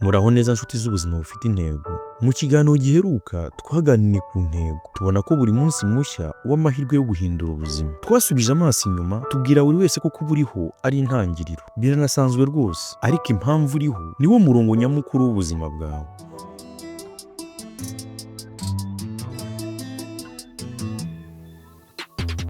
Muraho neza nshuti z'ubuzima bufite intego. Mu kiganiro giheruka twaganiriye ku ntego, tubona ko buri munsi mushya uba amahirwe yo guhindura ubuzima. Twasubije amaso inyuma tubwira buri wese ko kuba uriho ari intangiriro. Biranasanzwe rwose, ariko impamvu uriho niwo murongo nyamukuru w'ubuzima bwawe.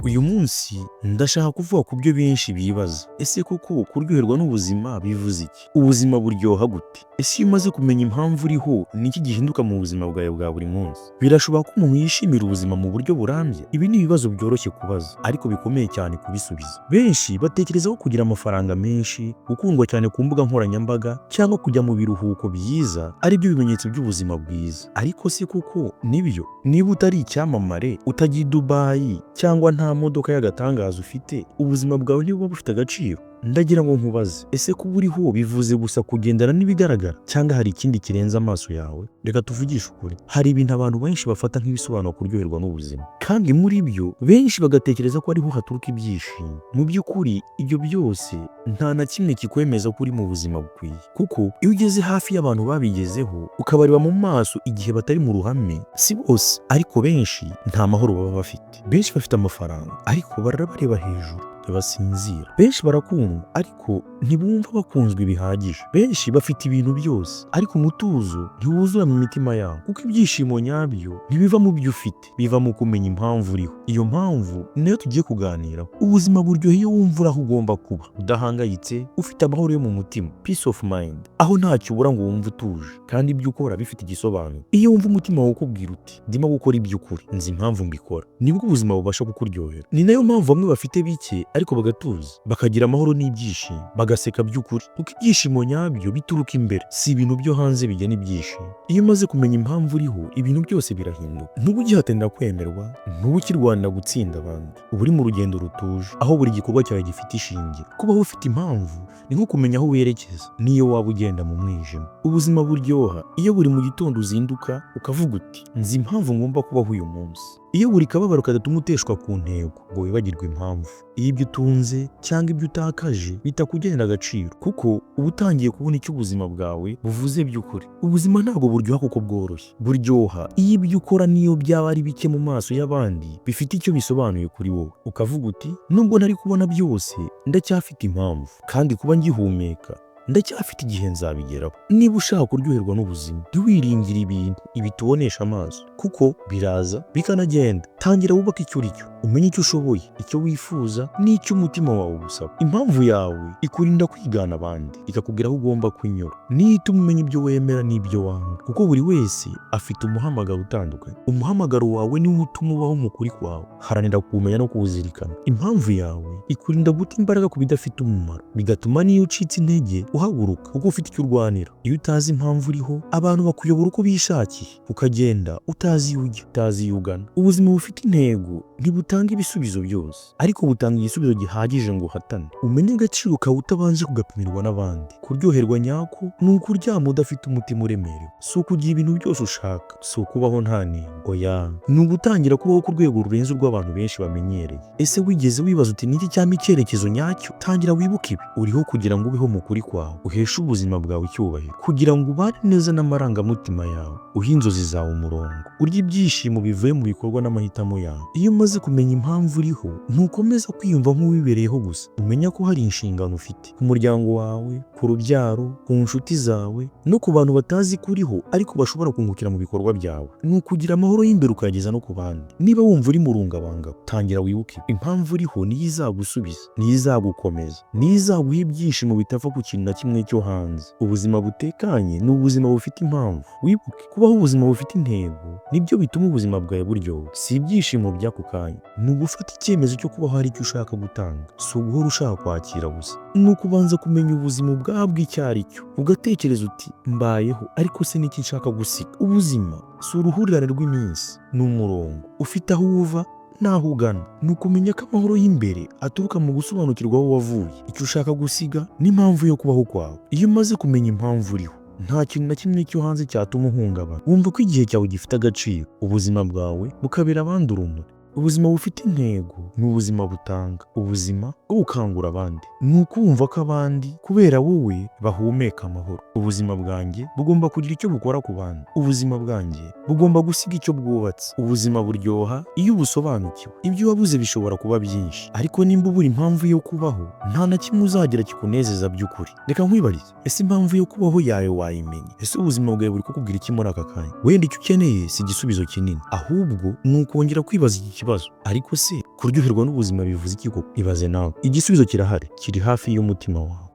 Uyu munsi ndashaka kuvuga ku byo benshi bibaza. Ese koko kuryoherwa n'ubuzima bivuze iki? Ubuzima buryoha gute? Ese iyo umaze kumenya impamvu uriho, ni iki gihinduka mu buzima bwawe bwa buri munsi? Birashoboka ko umuntu yishimira ubuzima mu buryo burambye? Ibi ni ibibazo byoroshye kubaza, ariko bikomeye cyane kubisubiza. Benshi batekereza ko kugira amafaranga menshi, gukundwa cyane ku mbuga nkoranyambaga cyangwa kujya mu biruhuko byiza ari byo bimenyetso by'ubuzima bwiza. Ariko se koko nibyo? Niba utari icyamamare, utajya i Dubayi cyangwa nta modoka y'agatangaza ufite, ubuzima bwawe ntibuba bufite agaciro? Ndagira ngo nkubaze, ese kuba uriho bivuze gusa kugendana n'ibigaragara cyangwa hari ikindi kirenze amaso yawe? Reka tuvugishe ukuri, hari ibintu abantu benshi bafata nk'ibisobanuro kuryoherwa n'ubuzima, kandi muri byo benshi bagatekereza ko ariho haturuka ibyishimo. Mu by'ukuri ibyo byose nta na kimwe kikwemeza ko uri mu buzima bukwiye, kuko iyo ugeze hafi y'abantu babigezeho ukabareba mu maso igihe batari mu ruhame, si bose ariko benshi nta mahoro baba bafite. Benshi bafite amafaranga ariko barara bareba hejuru ntibasinzira. Benshi barakundwa ariko ntibumva bakunzwe bihagije. Benshi bafite ibintu byose ariko umutuzo ntiwuzura mu mitima yabo, kuko ibyishimo nyabyo ntibiva mu byo ufite, biva mu kumenya impamvu uriho. Iyo mpamvu ni nayo tugiye kuganiraho. Ubuzima buryoha iyo wumva uri aho ugomba kuba, udahangayitse, ufite amahoro yo mu mutima, peace of mind, aho ntacyo ubura ngo wumve utuje kandi ibyo ukora bifite igisobanuro. Iyo wumva umutima wawe ukubwira uti ndimo gukora iby'ukuri, nzi impamvu mbikora, nibwo ubuzima bubasha kukuryohera. Ni nayo mpamvu bamwe bafite bike ariko bagatuza, bakagira amahoro n'ibyishimo, bagaseka by'ukuri, kuko ibyishimo nyabyo bituruka imbere, si ibintu byo hanze bigena ibyishimo. Iyo umaze kumenya impamvu uriho, ibintu byose birahinduka. Ntuba ugihatanira kwemerwa, ntuba ukirwanira gutsinda abandi, uba uri mu rugendo rutuje, aho buri gikorwa cyawe gifite ishingiro. Kubaho ufite impamvu ni nko kumenya aho werekeza, n'iyo waba ugenda mu mwijima. Ubuzima buryoha iyo buri mu gitondo uzinduka ukavuga uti nzi impamvu ngomba kubaho uyu munsi. Iyo buri kababaro kadatuma uteshwa ku ntego ngo wibagirwe impamvu. Iyo ibyo utunze cyangwa ibyo utakaje bitakugenera agaciro, kuko uba utangiye kubona icyo ubuzima bwawe buvuze by'ukuri. Ubuzima ntabwo buryoha kuko bworoshye, buryoha iyo ibyo ukora n'iyo byaba ari bike mu maso y'abandi bifite icyo bisobanuye kuri wowe. Ukavuga uti nubwo ntari kubona byose ndacyafite impamvu, kandi kuba ngihumeka ndacyafite igihe nzabigeraho. Niba ushaka kuryoherwa n'ubuzima, ntiwiringire ibintu ibitubonesha amaso, kuko biraza bikanagenda. Tangira wubake icyo uri cyo, umenye icyo ushoboye, icyo wifuza n'icyo umutima wawe ugusaba. Impamvu yawe ikurinda kwigana abandi, ikakubwira aho ugomba kunyura, niyo ituma umenya ibyo wemera n'ibyo wanga, kuko buri wese afite umuhamagaro utandukanye. Umuhamagaro wawe niwo utuma ubaho mu kuri kwawe. Haranira kuwumenya no kuwuzirikana. Impamvu yawe ikurinda guta imbaraga ku bidafite umumaro, bigatuma n'iyo ucitse intege uhaguruka kuko ufite icyo urwanira. Iyo utazi impamvu uriho, abantu bakuyobora uko bishakiye, ukagenda utazi iyo ujya, utazi iyo ugana. Ubuzima bufite intego ntibutanga ibisubizo byose, ariko butanga igisubizo gihagije ngo uhatane. Umenye agaciro kawe utabanje kugapimirwa n'abandi. Kuryoherwa nyako ni ukuryama udafite umutima uremerewe, si ukugira ibintu byose ushaka, si ukubaho nta ntego, oya, ni ugutangira kubaho ku rwego rurenze urw'abantu benshi bamenyereye. Ese wigeze wibaza uti niki cyampa icyerekezo nyacyo? Tangira wibuke ibi: uriho kugira ngo ubeho mu kuri kwawe, uheshe ubuzima bwawe icyubahiro, kugira ngo ubane neza n'amarangamutima yawe, uhe inzozi zawe umurongo, urye ibyishimo bivuye mu bikorwa n'amahitamo yawe. Iyo umaze kumenya impamvu uriho, ntukomeza kwiyumva nk'uwibereyeho gusa, umenya ko hari inshingano ufite ku muryango wawe, ku rubyaro, ku nshuti zawe no ku bantu batazi ko uriho ariko bashobora kungukira mu bikorwa byawe. Ni ukugira amahoro y'imbere ukayageza no ku bandi. Niba wumva uri mu rungabangabo, tangira wibuke impamvu uriho, niyo izagusubiza, niyo izagukomeza, niyo izaguha ibyishimo bitava ku kintu na kimwe cyo hanze. Ubuzima butekanye ni ubuzima bufite impamvu. Wibuke kubaho ubuzima bufite intego nibyo bituma ubuzima bwawe buryoha, si ibyishimo by'ako kanya. Ni ugufata icyemezo cyo kubaho hari icyo ushaka gutanga, si uguhora ushaka kwakira gusa. Ni ukubanza kumenya ubuzima ubwabwo icyo ari cyo, ugatekereza uti mbayeho ariko se niki nshaka gusiga? Ubuzima si uruhurirane rw'iminsi, ni umurongo ufite aho uva n'aho ugana. Ni ukumenya ko amahoro y'imbere aturuka mu gusobanukirwa aho wavuye, icyo ushaka gusiga n'impamvu yo kubaho kwawe. Iyo umaze kumenya impamvu uriho, nta kintu na kimwe cyo hanze cyatuma uhungabana. Wumva ko igihe cyawe gifite agaciro, ubuzima bwawe bukabera abandi urumuri. Ubuzima bufite intego ni ubuzima butanga, ubuzima bwo gukangura abandi. Ni ukumva ko abandi kubera wowe bahumeka amahoro. Ubuzima bwanjye bugomba kugira icyo bukora ku bandi. Ubuzima bwanjye bugomba gusiga icyo bwubatse. Ubuzima buryoha iyo ubusobanukiwe. Ibyo wabuze bishobora kuba byinshi, ariko nimba ubura impamvu yo kubaho, nta na kimwe uzagira kikunezeza by'ukuri. Reka nkwibarize, ese impamvu yo kubaho yawe wayimenye? Ese ubuzima bwawe buri kukubwira iki muri aka kanya? Wenda icyo ukeneye si igisubizo kinini, ahubwo ni ukongera kwibaza iki kibazo: ariko se kuryoherwa n'ubuzima bivuze iki koko? Ibaze nawe. Igisubizo kirahari, kiri hafi y'umutima wawe.